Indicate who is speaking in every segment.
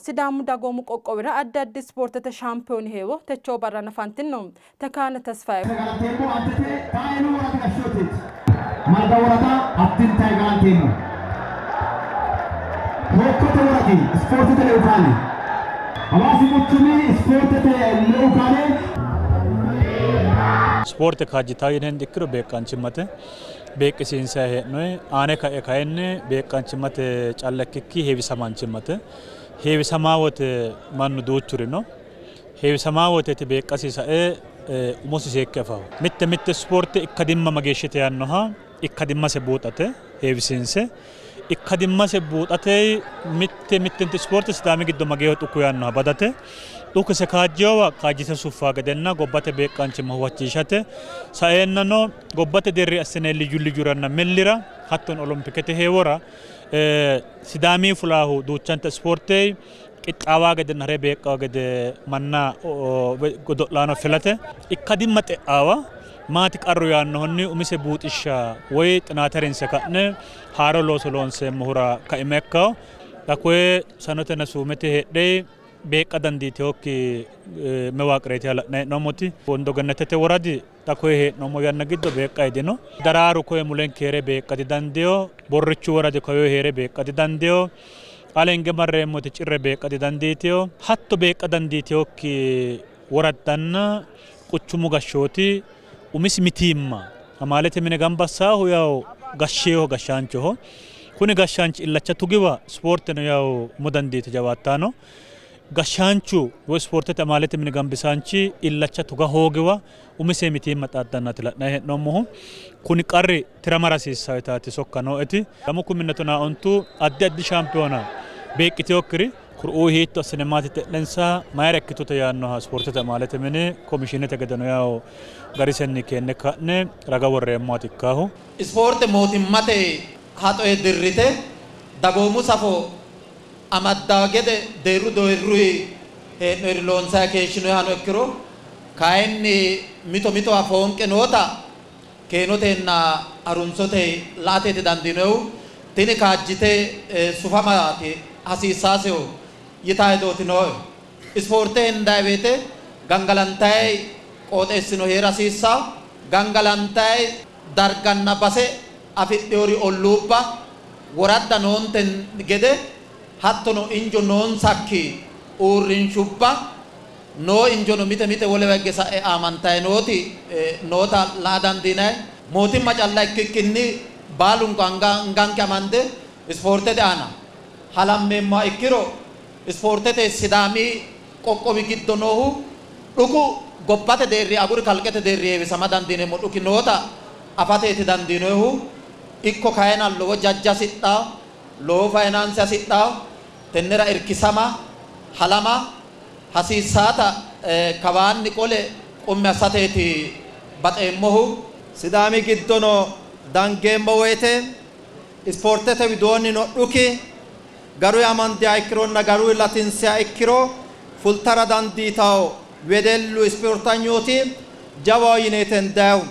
Speaker 1: Sidaamu dagoomu qoqqowira addi addi ispoortete shaampiyooni heewo techoo barra nafantinno. Tekaane Tesfaye.
Speaker 2: Galanteemmo antete Taayinu woradi gashshooteeti. Malga worada addintayi galanteemmo. Hookkote woradi ispoortete leukaane. Hawaasi quchumi ispoortete leukaane.
Speaker 3: Ispoorte kaajjitaa yineen ikkiro beeqqaanchimmate beeqqisiinsayi hee'noyi aane ka'e kayinni beeqqaanchimmate calla ikkikki heewisamaanchimmate heewisamaa wote mannu duuchuri no heewisamaa woteeti beeqqasi sae umosi seekke afahu mitte mitte ispoorte ikkadimma mageeshshite yaannoha ikkadimmase buuxate heewisiinse ikkadimmase buuxate mitte mittenti ispoorte Sidaami giddo mageeho xuku yaannoha badate dhukise kaajjiyowa kaajjite suffaa gedenna gobbate beeqqaanchimma huwachishate saeennano gobbate deerri assine liju lijuranna millira hattono olompikete heewora Sidaami fulaahu duuchanta ispoorte qixxaawaa gedenna haree beeqqawa gede manna godo'laano filate ikkadimma xe'aawa maati qarru yaannohunni umise buuxishsha woy xinaate harinse ka'ne haaro looso loonseemmohura kaima ikkawo xa koye sanotenna suumete heedhe beeqqa dandiitewokki mewaaqireeti la'nayi hee'noommoti. Wondo Gannatete woradi xa koye hee'noommo yanna giddo beeqqa dino. Daraaru koye mulenke heere beeqqa didandiyo. Borrichu woradi koye heere beeqqa didandiyo. Alenge marreemmoti Cirre beeqqa didandiiteyo. Hatto beeqqa dandiitewokki woraddanna quchumu gashshooti umisi mitiimma amaalete mine gamba assaahu yawu gashsheeho gashshaanchoho. Kuni gashshaanchi illacha tugiwa ispoorteno yawu umo dandiite jawaattaano. Gashshaanchu woy ispoortete amaalete mini gambisaanchi illacha tuga hoogiwa umise mitiimma xaaddannaati la'nayi hee'noommohu. Kuni qarri tiramara hasiissawo yitaati sokka nooeti. 2019 addi addi shaampiyoona beeqqiteyokkiri kuriuu hiitto assine maati xe'nensa mayira ikkitute yaannoha ispoortete amaalete mini komishiinete gedeno yawo garisenni keenne ka'ne raga worreemmohati ikkaahu.
Speaker 4: Ispoorte mootimmate haxoe dirrite dagoomu safo amaddaa gede deerru deerruyi hee'noyiri loonsayi keeshshinoyihano ikkiro kayinni mito mitowa foonqe noota keenotenna harunsote la''ateeti dandiinoyihu tini kaajjite sufamaati hasiissaaseho yitaa hedooti nooe. Ispoorte hendayi woyte gangalantayi qooxeessino heera hasiissawo. Gangalantayi darganna base afidheyori olluubba woradda noonten gede hattono injo noonsakki uurrinshubba noo injono mite mite wolewa higge sa'e aamantayi nooti noota la'a dandiinayi. Mootimma calla ikkikkinni baalunku anganke amande ispoortete aana halammeemmoha ikkiro ispoortete Sidaami qoqqowi giddo noohu dhuku gobbate deerri aguri kalqete deerri heewisama dandiineemmo dhuki noota afateeti dandiinoyihu. Ikko kayina lowo jajja hasidhawo, lowo fayinaanse hasidhawo, tennera irkisama halama hasiissaata kawaanni qole qummi assateeti baxeemmohu.
Speaker 5: Sidaami giddono dangeemmo woyte ispoortete widoonni no dhuki garuyi amandiha ikkironna garuyi latinsiha ikkiro fultara dandiitawo wedellu ispoortanyooti jawaho yineeten dayihu.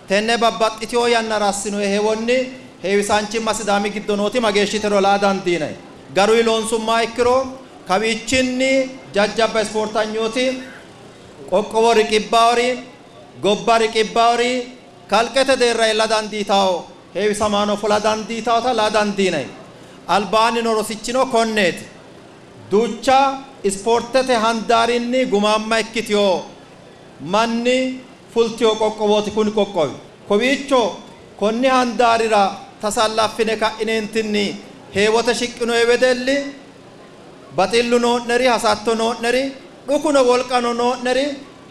Speaker 5: Tenne babbaxxitewo yannara assinoyi heewonni heewisaanchimma Sidaami giddo nooti mageeshshitero la'a dandiinayi. Garuyi loonsummaha ikkiro kawiichinni jajjabba ispoortanyooti qoqqowo riqibbaori gobba riqibbaori kalqete deerra iilla dandiitawo heewisamaano fula dandiitawota la'a dandiinayi. Albaanni no rosichino konneeti. Duucha ispoortete handaarinni gumaamma ikkitiyo manni fultiyo qoqqowooti kuni qoqqowi. Kowiicho konni handaarira tasallaffine ka'ineentinni heewote shiqqinoyi wedelli baxillu noo'neri hasatto noo'neri dhukuno wolqano noo'neri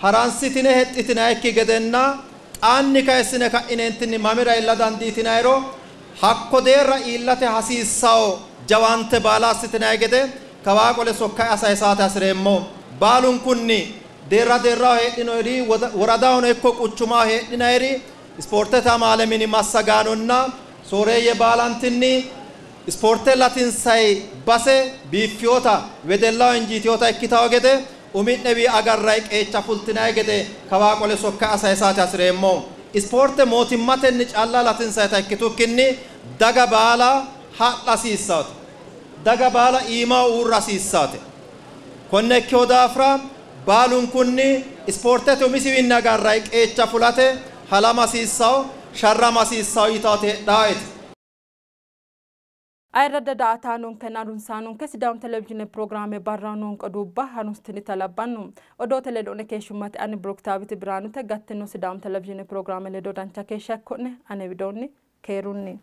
Speaker 5: haransitine hexxitinayikki gedenna xaanni kayissine ka'ineentinni mamira iilla dandiitinayiro hakko deerra iillate hasiissawo jawaante baala assitinayi gede kawaa qole sokka sayisaate hasireemmo. Baalunkunni deerra deerraho heedhinoyiri woradahono ikko quchumaho heedhinayiri ispoortete amaale mini massagaanonna sooreeyye baalantinni ispoorte latinsayi base biiffiyota wedellaho injiitiyota ikkitawo gede umi'newi agarrayi qeecha fultinayi gede kawaa qole sokka sayisaate hasireemmo. Ispoorte mootimmatenni calla latinsayita ikkitukkinni daga baala ha'la hasiissaate. Daga baala iimaho uurra hasiissaate. Konne ikkeho daafira baalunkunni ispoortete umisiwiinni agarrayi qeecha fulate halama hasiissawo, sharrama hasiissawo yitawote heedhaaete.
Speaker 1: Ayirradda daa''ataanonkenna harunsaanonke, Sidaamu televizhiine pirogiraame barra noonke oduubba harunsitinita labbanno. Odoote ledo'ne keeshshummate ani Biruktaawiti Biraanute. Gattino Sidaamu televizhiine pirogiraame ledo dancha keeshsha ikko'ne, ane widoonni keerunni.